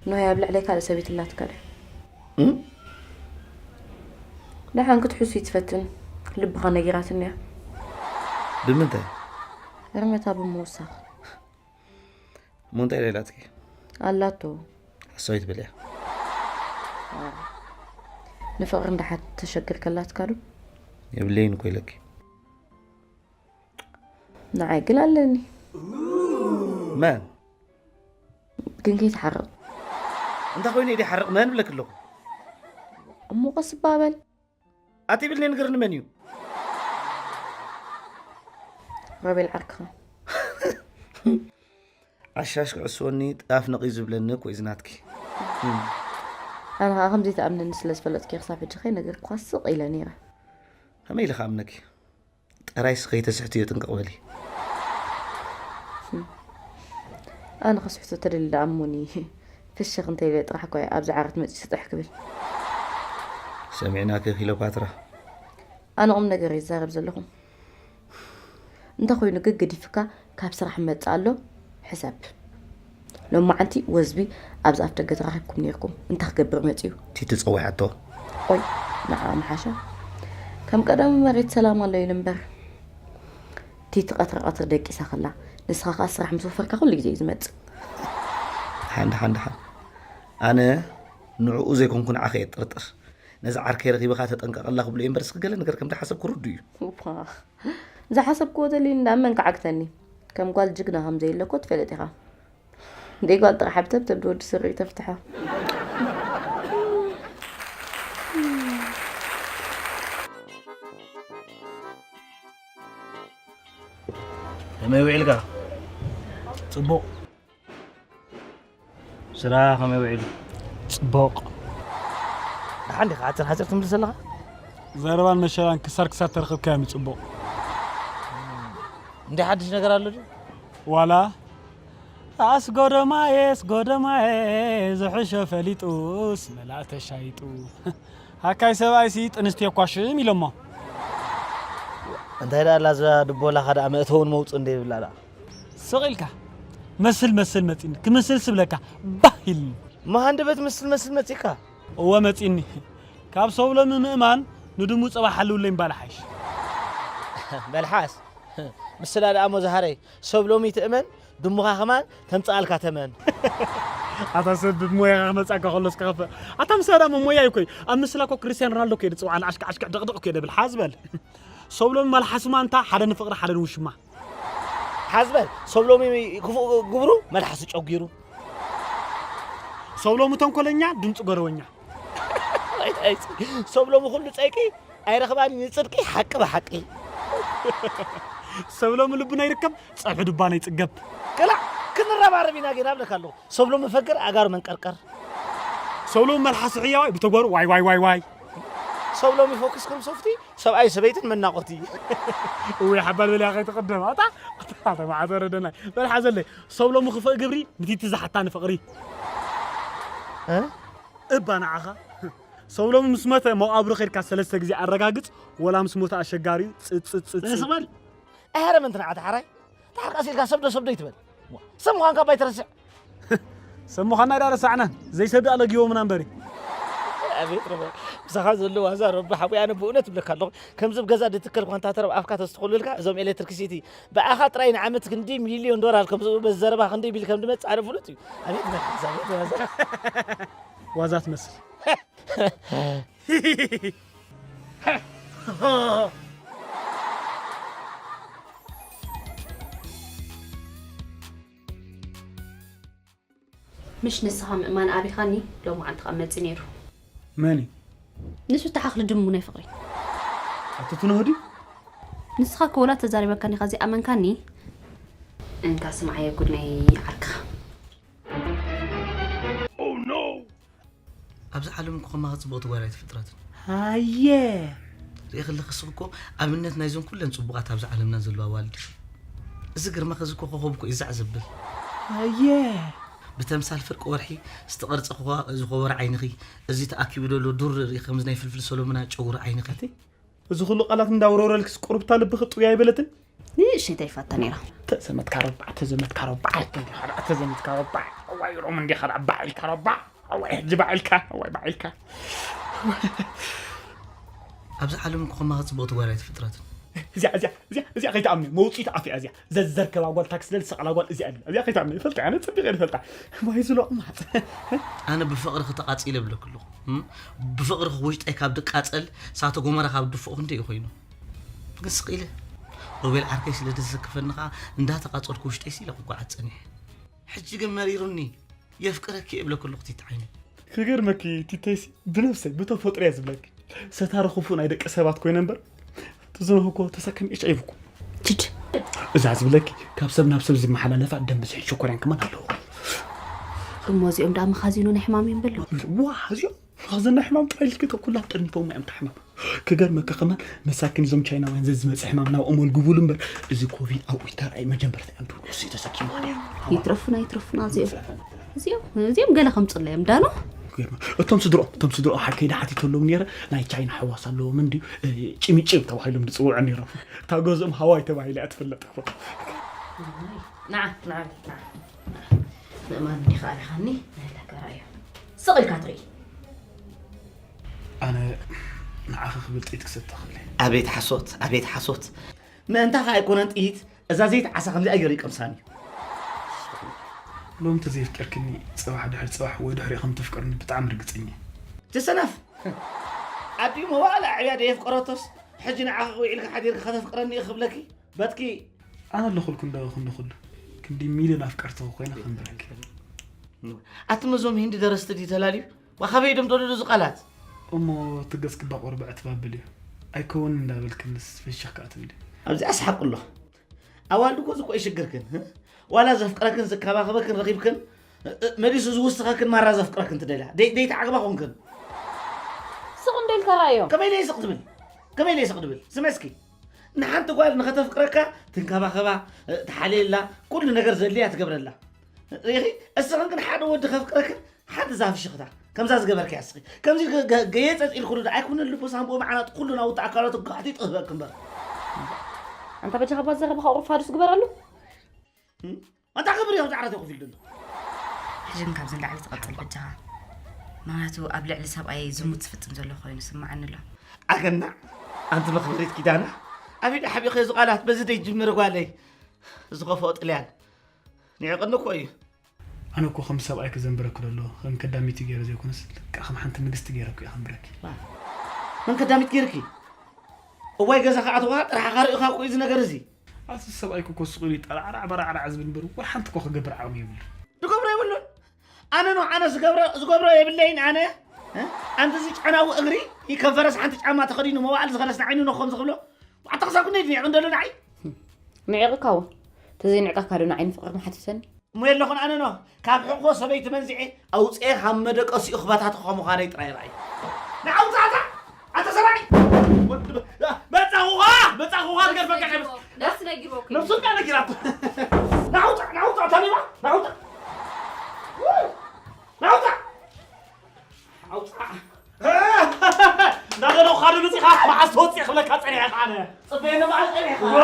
ኖህ ኣብ ልዕለይ ካልእ ሰበይቲ ኣላትካ ድያ? እም? ደሓን ክትሕሱ ይትፈትን ልብኻ ነጊራትኒ እያ። ብምንታይ? ህርመታ ብምውሳኽ። እሞ እንታይ ኢላትኪ? ኣላቶ። ሓሳዊት በልያ። ንፍቕሪ እንዳሓት ተሸግር ከላትካ ዶ? የብለይን እኮ ኢለኪ። ንዓይ ግን ኣለኒ። መን? ግን ከይትሓርቕ። እንታይ ኮይኑ ኢዲ ሓርቕ መን ብለክ ኣለኹ? እሞ ቀስ እባ በል። ኣትብልኒ ንገርኒ መን እዩ? ሮቤል ዓርክኻ። ዓሻሽ ክዕስወኒ ጣፍ ነቒ ዝብለኒ እኮ እዩ ዝናትኪ። ኣነ ከዓ ከምዘይትኣምነኒ ስለ ዝፈለጥኪ ክሳብ ሕጂ ከይነገርኩኻ ስቕ ኢለ ነይረ። ከመይ ኢለ ክኣምነኪ? ጥራይስ ከይተስሕትዮ ጥንቅቕ በሊ። ኣነ ክስሕቶ ተደሊ ደኣ እሞኒ ፍሽኽ እንተይለ ጥራሕ እኮ እየ ኣብዚ ዓራት መፂኡ ስጥሕ ክብል። ሰሚዕናኪ ክሊዮፓትራ። ኣነ ቁም ነገር እየ ዝዛረብ ዘለኹ። እንተኾይኑ ግን ገዲፍካ ካብ ስራሕ መፅእ ኣሎ ሕሰብ። ሎማዓንቲ ወዝቢ ኣብዚ ኣፍ ደገ ተራኺብኩም ነይርኩም እንታይ ክገብር መፅዩ? ቲቲ ጸዊዓቶ። ቆይ ንዓ ምሓሻ ከም ቀደሙ መሬት ሰላም ኣሎ ኢሉ እምበር። ቲቲ ቀትሪ ቀትሪ ደቂሳ ከላ ንስኻ ከዓ ስራሕ ምስ ወፈርካ ኩሉ ግዜ እዩ ዝመፅእ። ሓን ሓን ሓን ኣነ ንዕኡ ዘይኮንኩ ንዓኸ እየ ጥርጥር። ነዚ ዓርከይ ረኺብኻ ተጠንቀቐላ ክብሎ እየ እምበር እስኪ ገለ ነገር ከም ዝሓሰብኩ ርዱ እዩ። ዝሓሰብክዎ ተልዩ እንዳ መን ክዓግተኒ ከም ጓል ጅግና ከም ዘየለኮ ትፈልጥ ኢኻ። ደይ ጓል ጥራሕ ብተብተብ ወዲ ስሪ ተፍትሖ። ከመይ ውዒልካ? ጽቡቕ። ስራ ከመይ ውዒሉ? ጽቡቕ። ደሓን ዲኻ? ሓጺር ሓጺር ትምልስ ኣለኻ? ዘረባን መሸላን ክሳድ ክሳድ ተረኽብካዮም እዩ ጽቡቕ። እንደ ሓድሽ ነገር ኣሎ ድዩ? ዋላ ኣስጎደማየ ኣስጎደማየ ዝሕሾ ፈሊጡስ መላእ ተሻይጡ። ሃካይ ሰብኣይሲ ጥንስቲ የኳሽም ኢሎሞ። እንታይ ደኣ ኣላ እዛ ድቦላኻ ደኣ መእተውን መውፅእ እንደ ይብላ ደኣ። ስቕ ኢልካ መስል መስል መፂኒ ክምስል ስብለካ ባህ ኢልኒ። መሃንደበት ምስል መስል መፂካ? እወ መፂኒ። ካብ ሰብሎሚ ምእማን ንድሙ ፀባ ሓልውለይ ምባል ሓይሽ። መልሓስ ምስላ ደኣ ሞ ዝሃረይ ሰብሎሚ ትእመን ድሙኻ ከማን ተምፅኣልካ ተመን። ኣታ ሰብ ብሞያኻ ክመፅኣካ ከሎስ ክኸፍእ ኣታ ምሳዳ መሞያ ይኮይ ኣብ ምስላ ኮ ክርስቲያን ሮናልዶ ከይዲ ፅዋዓ ንዓሽካ ዓሽካ ደቕደቕ ከይደ ብል ሓዝ በል። ሰብሎሚ መልሓስማ እንታ ሓደ ንፍቕሪ ሓደ ንውሽማ። ሓዝ በል ሰብሎሚ ክፉእ ግብሩ መልሓሱ ጨጒሩ። ሰብሎሚ ተንኮለኛ ድምፂ ጎረወኛ። ሰብሎሚ ኩሉ ፀይቂ ኣይረኽባን እዩ ንፅድቂ ሓቂ ብሓቂ። ሰብሎሚ ልቡ ናይ ርከብ ፀብሒ ድባ ናይ ፅገብ። ክላዕ ክንረባረብ ኢና ጌና ብለካ ኣለኹ። ሰብሎሚ ፈገር ኣጋሩ መንቀርቀር። ሰብሎሚ መልሓሱ ሕያዋይ ብተጓሩ ዋይ ዋይ ዋይ ዋይ። ሰብሎሚ ፎክስ ከም ሶፍቲ ሰብኣይ ሰበይትን መናቆቲ። እወ ሓባል በልያ ከይትቕደም ኣታ ኣታ ማዕተረ ደናይ በልሓ ዘለይ ሰብሎሚ ክፍእ ግብሪ ንቲቲ ዝሓታ ንፍቕሪ። እባ ንዓኻ ሰብሎሚ ምስ መተ መቓብሩ ከድካ ሰለስተ ግዜ ኣረጋግጽ ወላ ምስ ሞተ ኣሸጋሪ እዩ ጽጽጽጽ። ስቕ በል። ኣይ ሃረም እንትን ዓዲ ሓራይ ተሓርቃስ ኢልካ ሰብዶ ሰብዶ ይትበል። ሰብ ምዃንካ ባይ ተረስዕ። ሰብ ምዃንና ኣይዳ ረሳዕናን ዘይሰብ ደኣ ለጊቦምና እምበሪ። ኣቤት ረበ ምሳኻ ዘሎ ዋዛ ረቢ ሓቡይ ኣነ ብእውነት እብለካ ኣለኹ ከምዚ ብ ገዛ ድትከል ኳንታ ተረብ ኣፍካ ተስተኽሉልካ እዞም ኤሌክትሪክሲቲ ብኣኻ ጥራይ ንዓመት ክንዲ ሚልዮን ዶላር ከም ዝእቡ በዚ ዘረባ ክንዲ ቢል ከም ድመጽእ ኣነ ፍሉጥ እዩ። ኣቤት ናይ ሓሳብ ቤት ዋዛ። ዋዛ ትመስል። ምሽ ንስኻ ምእማን ኣቢኻኒ ሎማዓንቲ ካብ መፂ ነይሩ። መን እዩ? ንሱ ተሓኽሊ ድሙ ናይ ፍቕሪ። ኣቶ ትንሆ ድዩ? ንስኻ ከወላ ተዛሪበካኒ ኸዚ ኣመንካኒ። እንካ ስምዓዮ ጉድ ናይ ዓርክኻ። ኣብዚ ዓለም እኮ ከማኻ ጽቡቕቲ ጓል ኣይተፈጥራትን። ሃየ ርኢ ከለኺ እስኺ እኮ ኣብነት ናይዞን ኩለን ጽቡቓት ኣብዚ ዓለምና ዘለዋ ኣዋልድ። እዚ ግርማኺ እዚ እኮ ኮኾብ እኮ እዩ ዛዕ ዘብል። ሃየ ብተምሳል ፍርቂ ወርሒ ዝተቐርጸ ኮኾ- ዝኸበረ ዓይንኺ፣ እዚ ተኣኪቡ ዘሎ ዱር ርኢ ከምዚ ናይ ፍልፍል ሰሎምና ጨጉሪ ዓይንኺ። ኣቲ፣ እዚ ኩሉ ቃላት እንዳወረወረልክስ ቁሩብታ ልብኺ ጥውይ ኣይበለትን? ንእሽተይ ይፋታ ነይራ። ተዘመትካ ረባዕ ተዘመትካ ረባዕ ተዘመትካ ረባዕ ኣይሮም እንዲኻ ደኣ ባዕ ኢልካ ረባ። ኣዋይ፣ ሕጂ ባዕ ኢልካ፣ ኣዋይ፣ ባዕ ኢልካ። ኣብዚ ዓለም እኮ ከማኻ ጽብቕቲ ጓል ኣይተፈጥረትን። እዚኣ፣ እዚኣ፣ እዚኣ፣ እዚኣ ከይትኣምኒ፣ መውጽኢት ኣፍ እያ እዚኣ። ዘዘርከባ ጓል፣ ታክሲ ለልሰቐላ ጓል እዚኣ ኣላ። እዚኣ ከይትኣምኒ፣ ይፈልጣ፣ ኣነ ጸቢቐ እየ ዝፈልጣ። ዋይ፣ ዝሎቕ ማጥ። ኣነ ብፍቕሪ ክተቓጺለ እብለኪ ኣለኹ። እም? ብፍቕሪ ውሽጠይ ካብ ድቃጸል፣ እሳተ ጎመራ ካብ ድፍኦ ክንደይ እዩ ኮይኑ። ግን ስቕ ኢለ፣ ሮቤል ዓርከይ ስለ ደሰክፈኒ ኸኣ፣ እንዳተቓጸልኩ ውሽጠይ ስኢለ ክጓዓዝ ጸኒሐ። ሕጂ ግን መሪሩኒ። የፍቅረኪ እብለኪ ኣለኹ ቲቲ ዓይነይ። ክገርመኪ ቲተይሲ ብነብሰይ ብተፈጥሮ እየ ዝብለኪ። ሰታሪ ክፉእ ናይ ደቂ ሰባት ኮይነ እምበር፣ ትዝነኹ እኮ ተሰከም ኤች ኣይ ቪ እኮ። ችድ። እዛ ዝብለኪ ካብ ሰብ ናብ ሰብ ዝመሓላለፋ ደም ብዝሕን ሸኮርያን ከማን ኣለዎ። እሞ እዚኦም ደኣ መኻዚኖ ናይ ሕማም እዮም በሉ። ዋ፣ እዚኦም መኻዝን ናይ ሕማም ጥራይ ኢልኪ ተኩላ ኣብ ቅድሚቶም እዮም ተሕማም። ክገርመካ ከማን መሳኪን እዞም ቻይናውያን ዘዝመጽእ ሕማም ናብኦም ወልግቡሉ እምበር፣ እዚ ኮቪድ ኣብኡ ይተራእይ መጀመርታ እዮም ትብሉ። እሱ ተሰኪምዋ ድያ? ይትረፉና፣ ይትረፉና እዚኦም። እዚኦም፣ እዚኦም ገለ ከምጽለዮም ዳኖ። ክገርመ-፣ እቶም ስድርኦም፣ እቶም ስድርኦም ሓ-፣ ከይደ ሓቲተሎም ነይረ፣ ናይ ቻይና ሕዋስ ኣለዎም እንድዩ፣ እ፣ ጭምጭም ተባሂሎም ዝጽውዑ ነይሮም። እታ ገዝኦም ሃዋይ ተባሂላ እያ ትፍለጥ እኮ። ንዓ፣ ንዓ፣ ንዓ፣ ንዓ። ምእማን እንዲኻ ኣሊኻኒ፣ ንህለካ ራእዮ። ስቕ ኢልካ ትርኢ። ኣነ ንዓኺ ክብል ጥይት ክሰቲ እኽእል እየ። ኣቤት ሓሶት፣ ኣቤት ሓሶት። ምእንታኻ ኣይኮነን ጥይት፣ እዛ ዘይትዓሳ ከምዚኣ ገይሩ ይቀምሳኒ እዩ። ሎሚ እንተዘየፍቀርክኒ፣ ጽባሕ ድሕሪ ጽባሕ ወይ ድሕሪኡ ከም ተፍቅርኒ ብጣዕሚ ርግጸኛ እየ። ትሰነፍ! ኣዲኡ መዋእለ ኣዕብያ ደየፍቀረቶስ፣ ሕጂ ንዓኺ ውዒልካ ሓዲርካ ከተፍቅረኒ እየ ክብለኪ? በትኪ! ኣነ ኣለኹልኩ እንዶ ክንዲ ኩሉ። ክንዲ ሚልዮን ኣፍቀርትኺ ኮይነ ከንብረኪ። ኣቲ መዞም ሂንዲ ደረስቲ ድዩ ተላልዩ? ዋ፣ ካበይ ድም ተወለዱ እዚ ቃላት? እሞ እቲ ገጽኪ ባቆርብዐ ትባብል እዩ። ኣይከውንን እንዳበልክንስ ፍሽኽ ከኣ ትብሊ። ኣብዚ ኣስሓቂ ኣሎ። ኣዋልድ እኮ እዚ እኮ ይሽግርክን፣ ህ? ዋላ ዘፍቅረክን ዝከባኸበክን ረኺብክን፣ እ፣ እ፣ መሊሱ ዝውስኸክን ማራ ዘፍቅረክን ትደልያ። ደይ-፣ ደይተዓግባ ኮንክን። ስቕ እንዶ ኢልካ ረኣዮም። ከመይ ኢለ ስቕ ትብል? ከመይ ኢለ ስቕ ትብል? ስመ እስኪ። ንሓንቲ ጓል ንኸተፍቅረካ ትንከባኸባ፣ እ፣ ትሓልየላ፣ ኩሉ ነገር ዘድልያ ትገብረላ። ርኢኺ? እስኽን ግን ሓደ ወዲ ከፍቅረክን ሓንቲ ዛፍ ሽኽታ ከምዛ ዝገበርክያ እስኺ። ከምዚ ገ-፣ ገ-፣ ገየጸጽ ኢልኩሉ ዶ ኣይኮነን ልቡ ሳንብኡ መዓናጥ ኩሉ ናውቲ ኣካላቱ ጋሕጢጡ ክህበክ እምበር። ኣንታ በጃኻ እባ ዘረባኻ ቁርፋዱስ ግበረሉ። ኣንታ ክብር እዮም ዛዕራት ኮፍ ኢሉ ዘሎ። ሕጂ ግን ካብዚ ንላዕሊ ትቐጽል በጃኻ። ምኽንያቱ ኣብ ልዕሊ ሰብኣየይ ዝሙት ዝፍጽም ዘሎ ኮይኑ ይስምዓኒ ኣሎ። ኣገናዕ! ኣንቲ መኽበሪት ኪዳና፣ ኣበይ ዶ ሓቢእኽዮ እዚ ቃላት? በዚ ዶ ይጅምር ጓለይ? ዝኸፍኦ ጥልያን ንዒቕኒ እኮ እዩ። ኣነ እኮ ከም ሰብኣይኪ ዘንብረኪ ዘሎ ከም ከዳሚቲ ገይረ ዘይኮነስ ልክዕ ከም ሓንቲ ንግስቲ ገይረ እኮ እየ ከንብረኪ። መን ከዳሚት ገይርኪ? እዋይ ገዛ ክኣትዋ ጥራሕኻ ርእኻ እኮ እዩ እዚ ነገር እዚ። ኣቲ ሰብኣይኪ እኮ ስቕ ኢሉ ጠራዕራዕ በራዕራዕ ዝብል እምበር ወይ ሓንቲ እኮ ክገብር ዓቕሚ የብሉን። ዝገብሮ የብሉን። ኣነ ኖ ኣነ ዝገብሮ ዝገብሮ የብለይን ኣነ። እ? ኣንቲ እዚ ጨናዊ እግሪ ይከንፈረስ ሓንቲ ጫማ ተኸዲኑ መዋዕል ዝኸደስ ንዓይኑ ኖ ከም ዝኽብሎ። ኣታ ክሳብ ክንደይ ድንዕቕ እንደሎ ንዓይ? ንዒቕካ እውን። ተዘይንዕቀካ ዶ ንዓይኒ ፍቕርና ሓቲተኒ? እሞ የለኹን ኣነ ኖ ካብ ሕቆ ሰበይቲ መንዚዐ ኣውፅኤ ካብ መደቀሲኡ ክበታትኾ ምዃነይ ጥራይ ርኣይ። ንዓውፃእታ ኣተ ሰብኣይ መፃኹኻ መፃኹኻ ዝገርፈካ ቀምስ ነፍሲ ነጊርዎ እኮ እዩ። ነብሱ እንዳ ነጊራቶ ናውፃእ ናውፃእ ተሊባ ናውፃእ ናውፃእ ኣውፃእ እንዳገደኹኻ ዶ መፂኻ መዓስ ተወፅእ ክብለካ ፀኒሐ ከዓነ ፅበየኒ በዓል ፀኒሐ ዋ